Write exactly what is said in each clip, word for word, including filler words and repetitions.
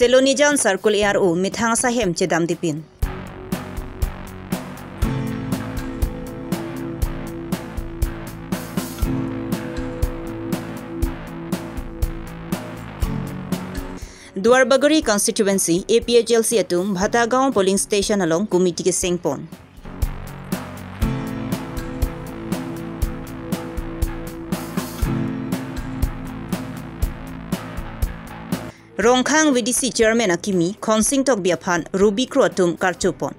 Silonijan Circle A R O methang asai ahem chedamdepin. Duarbagori constituency A P H L C atum Bhatagaon polling station along committee kesengpon. Rongkhang V D C chairman akimi Khonsing Tokbi aphan rubi kro atum karchopon.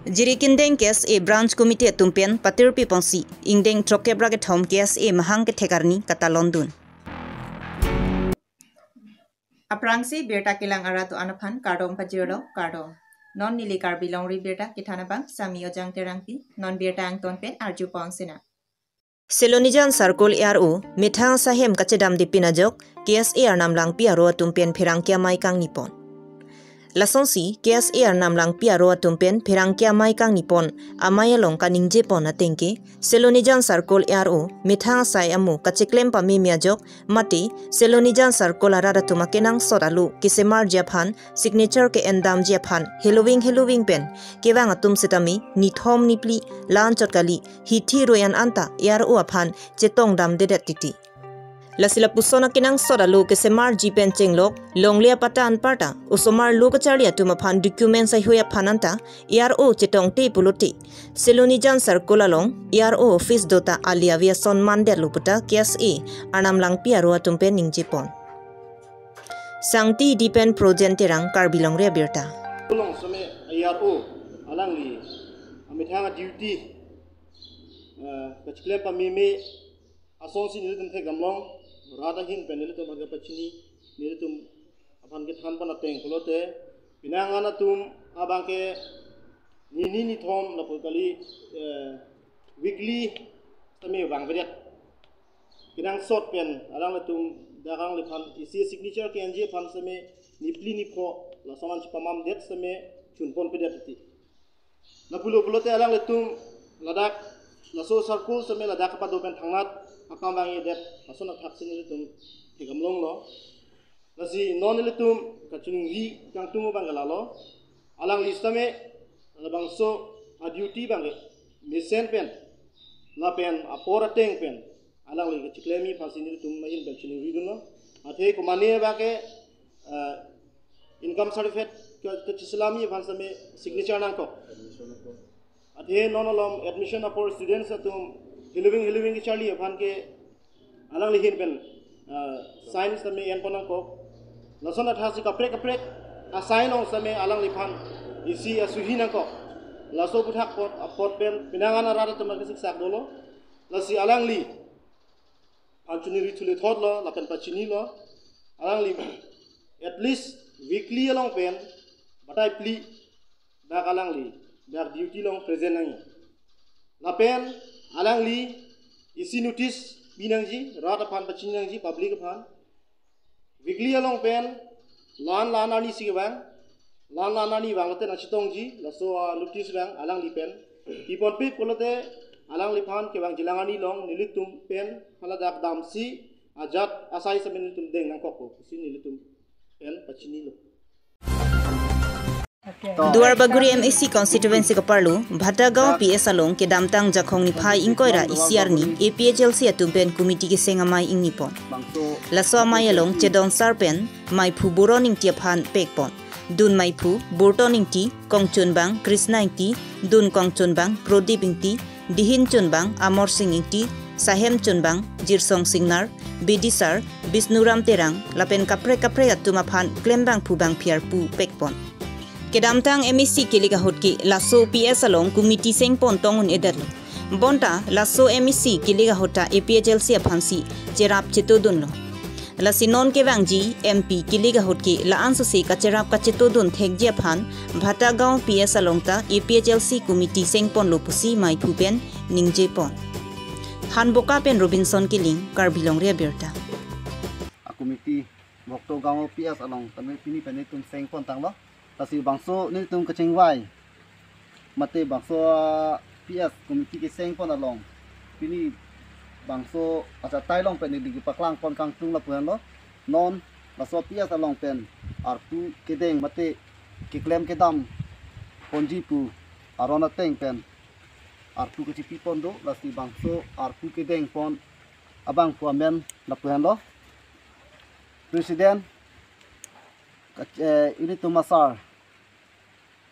Jirikindeng K S A branch committee atum pen patirpi ponsi ingdeng throkkep ra kethom K S A mahang kethek arni katalondun. Aphrangsi birta kelang arat do-an aphan kardom pajirlo, kardom. Non neli Karbi Longri Abirta kethan abang Sami Ojang Terangpi, non birta angton pen arjupon sinang. Silonijan Circle A R O methang asai ahem kachedamdepin ajok K S A Arnam Langpi aro atum pen pherangke amei kangnipon. Lasonsi K S A Arnam Langpi aro atum pen pherangke amei kangnipon, amei along kaningjepon ateng ke, Silonijan Circle A R O methang asai amo kacheklem pameme ajok, mate Silonijan Circle arat atum akenangsot alo kesemarji aphan, signature ke-endamji aphan heloving heloving pen kevang atum sitame nithom niphli la-anchot kali hithi royan anta A R O aphan chetongdamdedet titi. Lasi lapuson akenangsot alo kesemarji pen chenglok longle apatta anparta osomar lo kacharli atum aphan document saihui aphan anta A R O chetongte pulote, Silonijan Circle along A R O office dota ali ave ason mandetlo puta K S A Arnam Langpi aro atum pen ningjepon. Sangti Dipen Projen Terang, Karbi Longri Abirta. Along same A R O alangli amethang a-duty, eh, kacheklem pameme asonsi nelitum thekdamlong, rat ahin pen nelitum aphan kapachini, nelitum aphan kethanpon ateng pulote, penang an atum abang ke nini nithom lapu kali, eh, weekly sitame vangvedet. Kenangsot pen alanglitum dak alangliphan isi signature ke-enji aphan sitame niphli nipho lason an chepamamdet sitame chunponpedet titi. Lapulo pulote alanglitum ladak laso circle sitame ladak kapado pen thangnat akam vangvedet lason athaksi nelitum thekdamlonglo. Lasi non nelitum kachiningri kangtung abang ke lalo. Alangli sitame labangso a-duty abang ke mesen pen lapen apor ateng pen alangli kacheklemji aphansi nelitum ahin pen chiningridunlo. Athe komane abang ke, eh, income certificate ke, kachislamji aphan sitame signature nangkok. Athe non alom admission apor students atum heloving heloving kacharli aphan ke alangli ahin pen, ah, sign sitame enpon nangkok. Lason athaksi kaprek kaprek asai along sitame alangliphan isi asuhi nangkok. Laso aphuthak apot, apot pen penang an arat atum kasiksak dolo. Lasi alangliphan chiningri thule thotlo lapen pachinilo. Alangli at least weekly along pen batai phli dak alangli dak duty along present nangji. Lapen alangli isi notice pinangji, rat aphan pachini nangji, public aphan. Weekly along pen la-an la-an arni si kevang, la-an la-an arni vanglote nangchetongji, laso, ah, notice abang alangli pen piponpe pulote alangliphan kevangjilang arni along nelitum pen hala dak damsi ajat asai sitame nelitum deng nangkokpo pusi nelitum pen pachinilo. Duarbagori M A C constituency kaparlo Bhatagaon P S along kedamtang Jakhong niphai ingkoi ra isi arni A P H L C atum pen committee keseng amei ingnipon. Laso amei along chedonsar pen meiphu Boron Ingti aphan pekpon. Dun meiphu Burton Ingti, kongchunbang Krishna Ingti, dun kongchunbang Prodip Ingti, dihin chunbang Amor Sing Ingti, sahem chunbang Jirsong Singnar, bidisar Bisnuram Terang lapen kaprek kaprek atum aphan klembangphu bangphi arpu pekpon. Kedamtang M A C kelik ahut ke laso P S along committee sengpon tong un-edetlo. Bonta laso M A C kelik ahut ta A P H L C aphansi cherap chetodunlo. Lasi non kevangji M P kelik ahut ke la-an sose kacherap kachetodun thekji aphan Bhatagaon P S along ta A P H L C committee sengponlo pusi meiphu pen ningjepon. Hanboka pen Robinson Killing, Karbi Longri Abirta. A committee Bhatagaon P S along tame pini pen netum sengpon tanglo. Lasi bangso netum kachingvai mate bangso, ah, P S committee keseng pon along pini bangso achatai along pen neli kepaklang pon kangtung lapu henlo. Non laso P S along pen arpu kedeng mate keklem kedam ponji pu aron ateng pen arpu kachipi pon do, lasi bangso arpu kedeng pon abangphu amen lapu henlo. President, kach-, eh, ilitum asar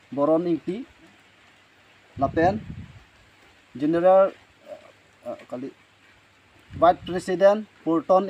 Boron Ingti, lapen General, eh, eh, kali, Vice President Purton.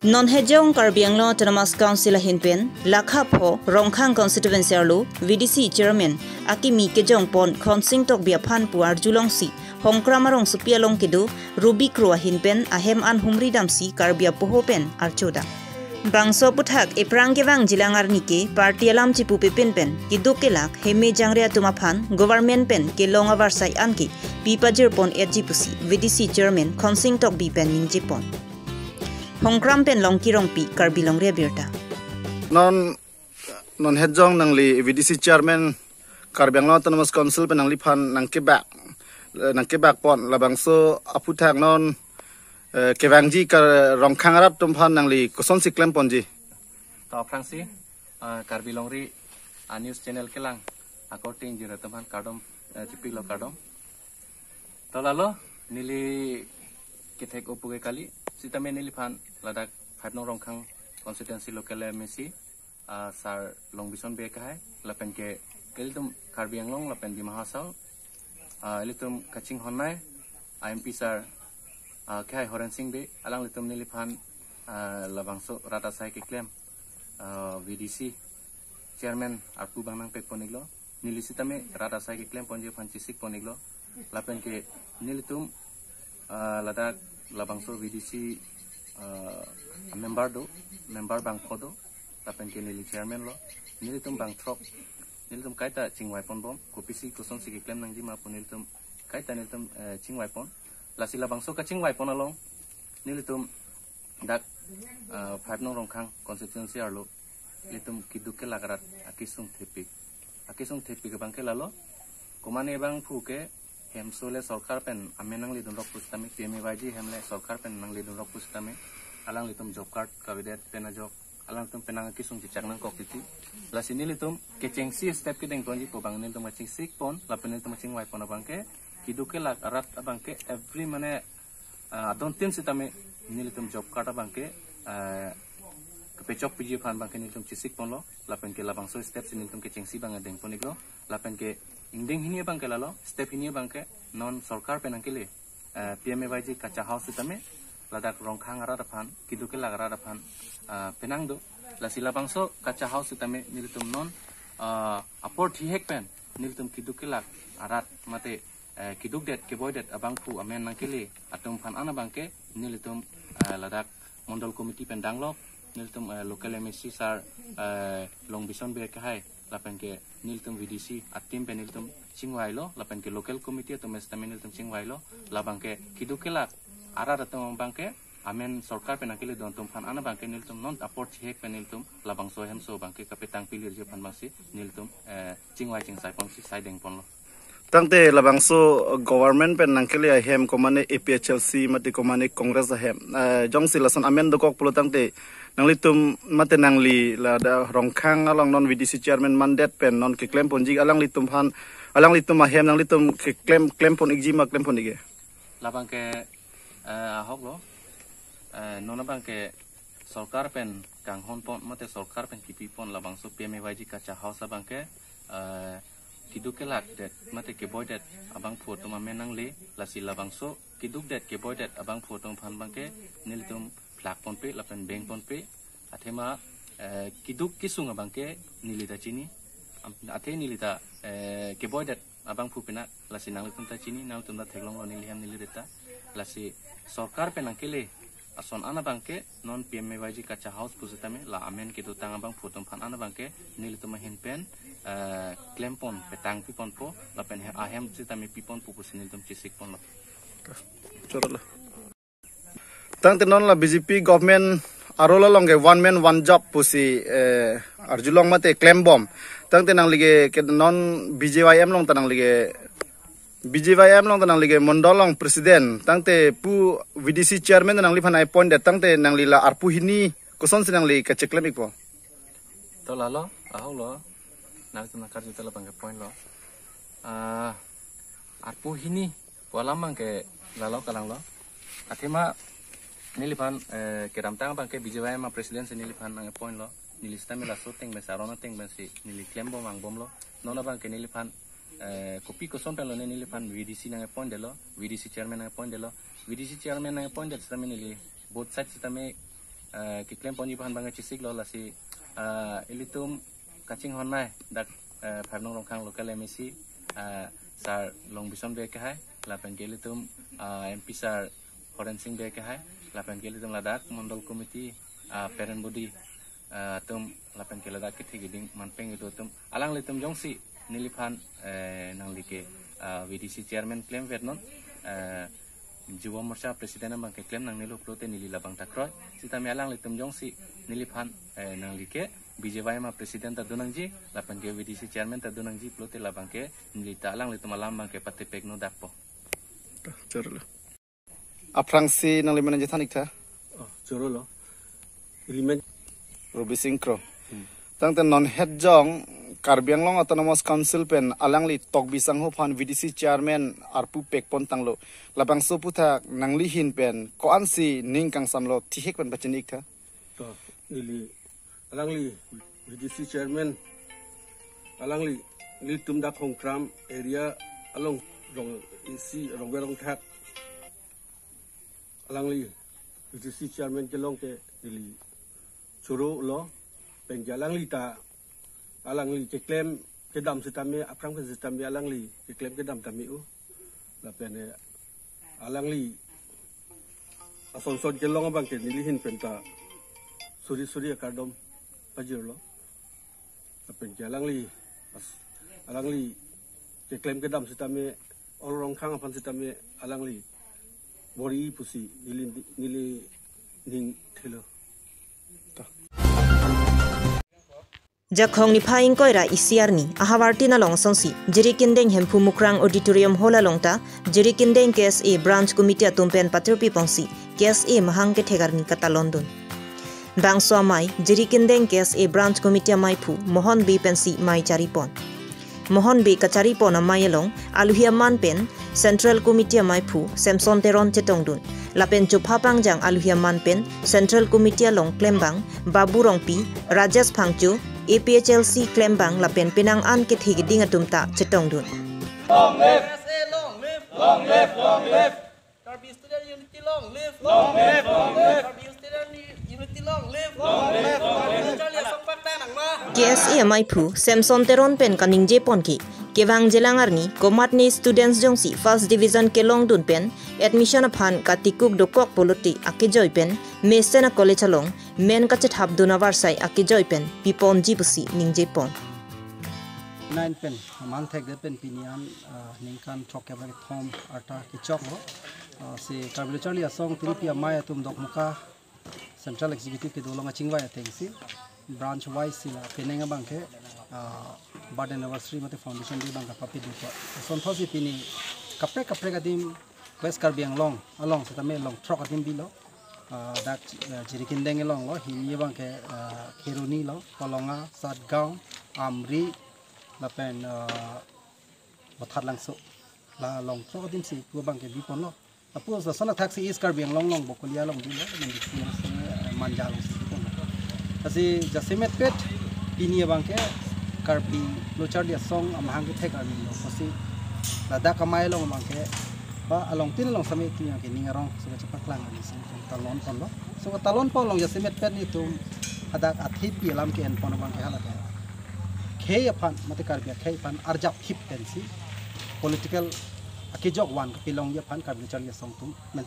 Non hejong Karbi Anglong Autonomous Council ahin pen lakha pho Rongkhang constituency arlo V D C chairman akimi kejong pon Khonsing Tokbi aphan pu arjulongsi Hongkram arongsopi along kedo Ruby Kro ahin pen ahem an humri damsi Karbi apoho pen archodam. Bangso aphuthak ephrang kevangjilang arni ke party alam chipupe pen pen keduk kelak heme jangre atum aphan government pen kelong avarsai an ke pi pajir pon etji pusi V D C chairman Khonsing Tokbi pen ningje pon. Hongkram pen Longki Rongpi, Karbi Longri Abirta. Non, non hejong nangli V D C chairman Karbi Anglong Autonomous Council pen nangliphan nangkebak, eh, nangkebak pon labangso aphuthak non, eh, kevangji kar Rongkhang arat atum aphan nangli kosonsi klem ponji? To aphrangsi, eh, Karbi Longri, ah, news channel kelang akorte ingjir atum aphan kardom, eh, chipiklo kardom. To lalo, neli kethek opu ke kali, sitame neliphan ladak five nong Rongkhang constituency local M A C, ah, sar Longbison Bey kehai, lapen ke ilitum Karbi Anglong lapen Dima Hasao, ah, ilitum kachinghonnei, ah, M P sar, ah, kehai Horensing Bey, alanglitum neliphan, ah, labangso rat asai keklem, ah, V D C chairman arpu abang nangpek pon iklo. Neli sitame rat asai keklem ponji aphan chesik pon iklo. Lapen ke nelitum, ah, ladak labangso V D C, ah, member do, member bangpho do, lapen ke neli chairman lo, nelitum bangthrok, nelitum kaita chingvai pon bom, kopisi kosonsi keklem nangji ma pu nelitum kaita nelitum, eh, chingvai pon. Lasi labangso kachingvai pon along, nelitum dak, ah, five nong Rongkhang constituency arlo, ilitum keduk kelak arat akesung thepik. Akesung thepik abang ke lalo, komane abangphu ke hemso le sorkar pen amen nangledun rok pusitame, P M A Y G hem le sorkar pen nangledun rok pusitame, alanglitum job card kavedet pen ajok, alangtum penang akesung chechak nangkok titi. Lasi nelitum kechengsi step kedeng ponji pu abang nelitum kachengsik pon, lapen nelitum kachingvai pon abang ke, keduk kelak arat abang ke every mane, ah, adontin sitame nelitum job card abang ke, ah, kepechok piji aphan abang ke nelitum chesik ponlo, lapen ke labangso step si nelitum kechengsi abang deng pon iklo, lapen ke ingdeng hini abang ke lalo, step hini abang ke non sorkar pen nangkele, eh, P M A Y G kacha house sitame, ladak Rongkhang arat aphan, keduk kelak arat aphan, ah, penang do, lasi labangso kacha house sitame nelitum non, ah, apor thihek pen, nelitum keduk kelak arat mate, eh, kedukdet, keboidet abangphu amen nangkele atum aphan an abang ke nelitum, eh, ladak Mondol Committee pen danglok, nelitum, eh, local M A C sar, eh, Longbison Bey kehai, Lapen ke nelitum V D C a-team pen nelitum chingvailo, lapen ke local committee atum sitame nelitum chingvailo, labang ke keduk kelak arat atum abang ke amen sorkar pen nangkeledun atum aphan an abang ke nelitum non apor chihek pen nelitum labangso ahemso abang ke kapetang pilirji aphan abangsi nelitum, eh, chingvai chingsai ponsi saideng ponlo. Tangte labangso government pen nangkele ahem komane A P H L C mate komane Congress ahem, eh, jongsi lason amen dokok pulo tangte nanglitum mate nangli ladak Rongkhang along non V D C chairman mandet pen non keklem ponji alanglitum aphan, alanglitum ahem nanglitum keklem, klem pon ikji ma klem pon ikji? Labang ke, eh, ahok lo, eh, non abang ke sorkar pen kanghon pon mate sorkar pen kipi pon labangso P M A Y G Kacha House abang ke, eh, keduk kelak det mate keboi det abangphu atum amen nangle, lasi labangso keduk det keboi det abangphu atum aphan abang ke nelitum plak ponpe lapen beng ponpe. Athema, eh, keduk kesung abang ke neli ta chini. Am-, athe neli ta, eh, keboi det abangphu pina, lasi nanglitum ta chini, nanglitum ta theklonglo neli hem neli rit ta. Lasi sorkar pen nangkele ason an abang ke non P M A Y G Kacha House pu sitame la amen kedotang abangphu atum aphan an abang ke nelitum ahin pen, eh, klem pon petang pi ponpo lapen he-, ahem sitame pi ponpo pusi nelitum chesik ponlo. Chorolo. Tangte non la B J P government arlo along ke one man one job pusi, eh, arjulong mate klembom. Tangte nangli ke, ke non B J Y M along ta nangli ke, B J Y M along ta nangli ke mondol along president. Tangte pu V D C chairman nangliphan appoint det, tangte nangli la arpu hini kosonsi nangli kacheklem ikpo? To lalo, ahok lo, nangtum nangkarju ta labang ke point lo. Ah, arpu hini pu alam abang ke lalo kalang lo. Athema neliphan, eh, kedamtang abang ke B J Y M a-president si neliphan nang appoint lo. Neli sitame laso ateng pensi, aron ateng pensi neli klembom vangbomlo. Non abang ke neliphan, eh, kopi koson pen lone neliphan V D C nang appoint detlo, V D C chairman nang appoint detlo. V D C chairman nang appoint det sitame neli both side sitame, eh, keklem ponji aphan abang ke chesiklo, lasi, eh, ilitum kachinghon nai dak, eh, Phairanong Rongkhang local M A C, eh, Sir Longbison Bey kehai, lapen ke ilitum, eh, M P Sir Horensing Bey kehai, lapen ke ilitum ladak mondol committee, eh, parent body, eh, atum, lapen ke ladak kethe keding manpeng itum atum, alanglitum jongsi neliphan, eh, nangli ke, eh, V D C chairman klemvet non, eh, Yuva Morcha president abang ke klem nangnelo pulote neli labang ta kroi. Sitame alanglitum jongsi neliphan, eh, nangli ke B J Y M a-president ta do nangji lapen ke V D C chairman ta do nangji pulote labang ke neli ta alanglitum alam abang ke patepek no dakpo. Chorolo. Aphrangsi nangli mena chethan iktha? Oh, chorolo. Ili men. Robising Kro. Hmm. Tangte non het jong Karbi Anglong Autonomous Council pen alangli Tokbi Sangho aphan V D C chairman arpu pek pon tanglo. Labangso aputhak nangli ahin pen ko-ansi ning kangsamlo, thihek pen pachini iktha? To, neli alangli V D C chairman, alangli nelitum dak Hongkram area along rong isi rong berong thak alangli V D C chairman kelong ke neli chorolo, penke alangli ta, alangli keklem kedam sitame, aphrang pen sitame alangli keklem kedam tame u. Lapen, eh, alangli ason son kelong abang ke neli ahin pen ta suri suri akardom pajirlo. Lapen ke alangli as-, alangli keklem kedam sitame, all Rongkhang aphan sitame alangli bor-i pusi neli, neli ning thelo. Jakhong niphai ingkoi ra isi arni ahavartin along asonsi Jirikindeng Hemphu Mukrang Auditorium Hall along ta Jirikindeng K S A Branch Committee atum pen patirpi ponsi K S A mahang kethek arni katalondun. Bangso amei Jirikindeng K S A Branch Committee ameiphu Mohon Bey pensi mei charipon. Mohon Bey kacharipon amei along aluhi aman pen Central Committee ameiphu Samson Teron chetongdun. Lapen chopha pangjang aluhi aman pen Central Committee along klembang Babu Rongpi, Rajesh Phangcho, A P H L C klembang lapen penang an kethe keding atum ta chetongdun. Long live! K S A long live! Long live! Long live! Karbi Student Unity long live! Long live! Long live! Karbi Student Unity long live! Long live! Long live! Charli asong pakta nangma! K S A ameiphu Samson Teron pen kaningje pon ke, kevang jelang arni komatne students jongsi first division kelongdun pen admission aphan katikuk dokok pulote akejoi pen mesen a-college along men kachethapdun avarsai akejoi pen piponji pusi ningje pon. Nine pen, amang thek det pen pini an, ah, ningkan throk kep ra kethom arta kechoklo. Ah, si Karbi Lo Charli Asong Tiripi Amei atum Dokmoka Central Executive kedo along kachingvai atengsi branch wise si la penang abang ke, ah, birth anniversary mate foundation day abang ke papi dupo. Asonthotsi pini kaprek kaprek adim West Karbi Anglong along setame along throk adim bilo. Ah, dak, ah, Jirikindeng along lo, hini abang ke, ah, Kheroni lo, Hollonga, Satgaon, Amri, lapen, ah, Bothatlangso. La along throk adim si pu abang ke biponlo. Lapu lason athaksi East Karbi Anglong along Bokolia along bilo, Mandisi along si, eh, Manja along si biponlo. Lasi jasemetpet pini abang ke Karbi Lo Charli Asong amahang kethek arni lo. Lasi ladak amei along abang ke ba along tin along same tu yang ke ning arong so kachepaklang arni si talon ponlo. So talon pon along jasemetpet netum hadak athepi alam ke-en pon abang ke hala ke khei aphan mate Karbi akhei aphan arjap thip pensi political akejok van kapilongji aphan Karbi Lo Charli Asong atum men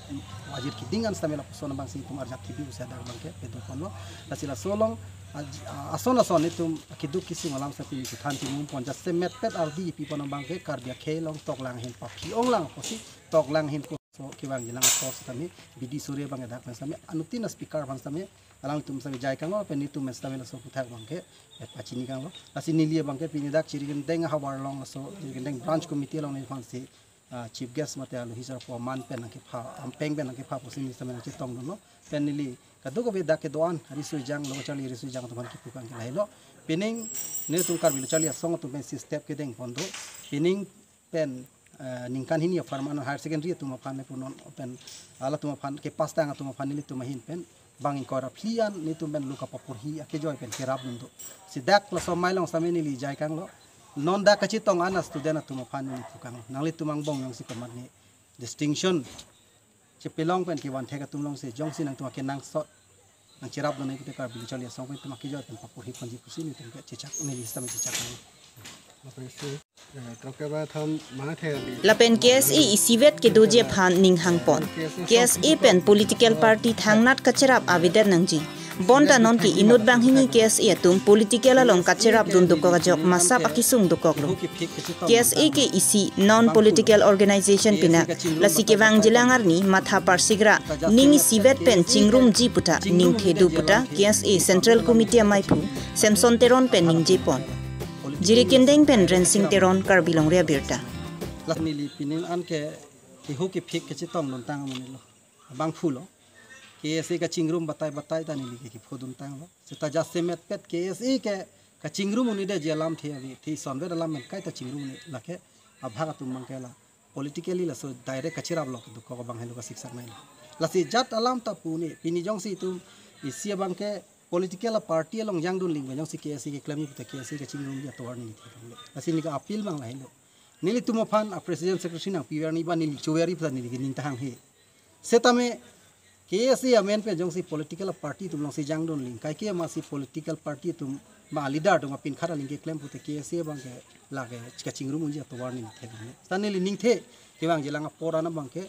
ajir keding an setame lapuson abang si netum arjap thip pusi hadak abang ke pedo ponlo. Lasi laso along aj-, ason ason netum keduk kesung alam setame pini kethan chimum pon, jasemetpet ardi pipon abang ke Karbi akhei along toklang ahin paphi onglang pusi toklang ahin pu so kevangji lang apor setame bidi sore abang ke dak pen setame anuttin a-speaker abang setame alangtum setame jai kanglo pen netum pen setame laso aputhak abang ke, eh, pachini kanglo. Lasi neli abang ke pini dak Jirikindeng havar along laso Jirikindeng branch committee along nephansi, ah, chief guest mate alohi sarpo aman pen nangkepha, ampeng pen nangkepha pusi neli setame nangchetongdunlo. Pen neli kadokave dak kedo-an riso ejang, Lo Charli riso ejang atum aphan kipu abang ke lahelo. Pining netum Karbi Lo Charli Asong atum pensi step kedeng pon do. Pining pen, eh, ningkan hini apharman higher secondary atum aphan ne punon pen halatum aphan kepass tang atum aphan nelitum ahin pen bang ingkoi ra phli an netum pen lo kapaporhi akejoi pen kerapdun do. Si dak laso amei along setame neli jai kanglo. Non dak kachetong an a-student atum aphan neli pu kanglo. Nanglitum angbong jongsi komatne distinction chepelong pen kevan thek atum alongsi jongsi nangtum akenangsot nangcherapdun nai pute Karbi Lo Charli Asong pen netum akejoi pen paporhi ponji pusi netum ke chechak, neli setame chechak nang. Lapen si, eh, throk kep ra kethom amang thek arni. Lapen K S A isivet kedoji aphan ning hangpon. K S A pen political party thangnat kacherap avedet nangji. Bonta non ke inut banghini K S A atum political along kacherapdun dokok ajok masap akesung dokoklo. K S A ke isi non political organization pinak, lasi kevangjilang arni matha parsigra ning isivet pen chingrumji puta ningthedu puta K S A Central Committee ameiphu Samson Teron pen ningjepon. Jirikindeng pen Rensing Teron, Karbi Longri Abirta. Lasi neli pining an ke ihu kephik kechetongdun tang amonit lo. Abangphu lo. K S A kachingrum batai batai ta neli ke kiphodun tanglo. Seta jasemetpet K S A ke kachingrum un-edetji alamthe ave, the isonvet alam pen kaita chingrum un-e lake abhag atum abang ke la politically laso direct kacherap lo kedo kok abang helo kasiksak nai lo. Lasi jat alam ta pu un-e, pini jongsi itum isi abang ke political a-party along jangdun ling abang jongsi K S A keklemji pute K S A kachingrumji atovar neli theklongle. Lasi neli ke-appeal abang lahelo. Nelitum aphan a-president secretary nangpiver ni ba neli chover-i puta neli ke ning ta hanghe. Setame K S A amen pen jongsi political party atum alongsi jangdun ling, kaike masi political party atum ma leader atum apinkhat aling keklem pute K S A abang ke lake kachingrum unji atovar neli theklongle. Seta neli ningthe kevangjilang apor an abang ke,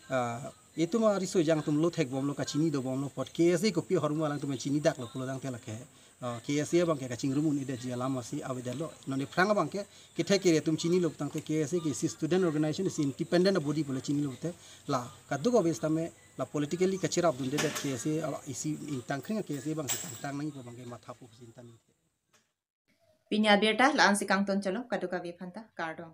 ah, itum ariso ejang atum lo thekbomlo, kachini dobomlo apot K S A kopi ahormu alangtum chinidaklo pulo tangte lake, ah, K S A abang ke kachingrum un-edetji alam masi avedetlo. Non aphrang abang ke kethek kere atum chinilo tangte K S A ke isi student organization, isi independent body pule chinilo te la kadokave setame la politically kacherapdundedet K S A, ah, isi ingtang kring K S A abang si tangtang nangji pu abang ke matha pu pusi neli ta ningthe. Pini abirta la-an si kangton cholo, kadokave aphanta kardom.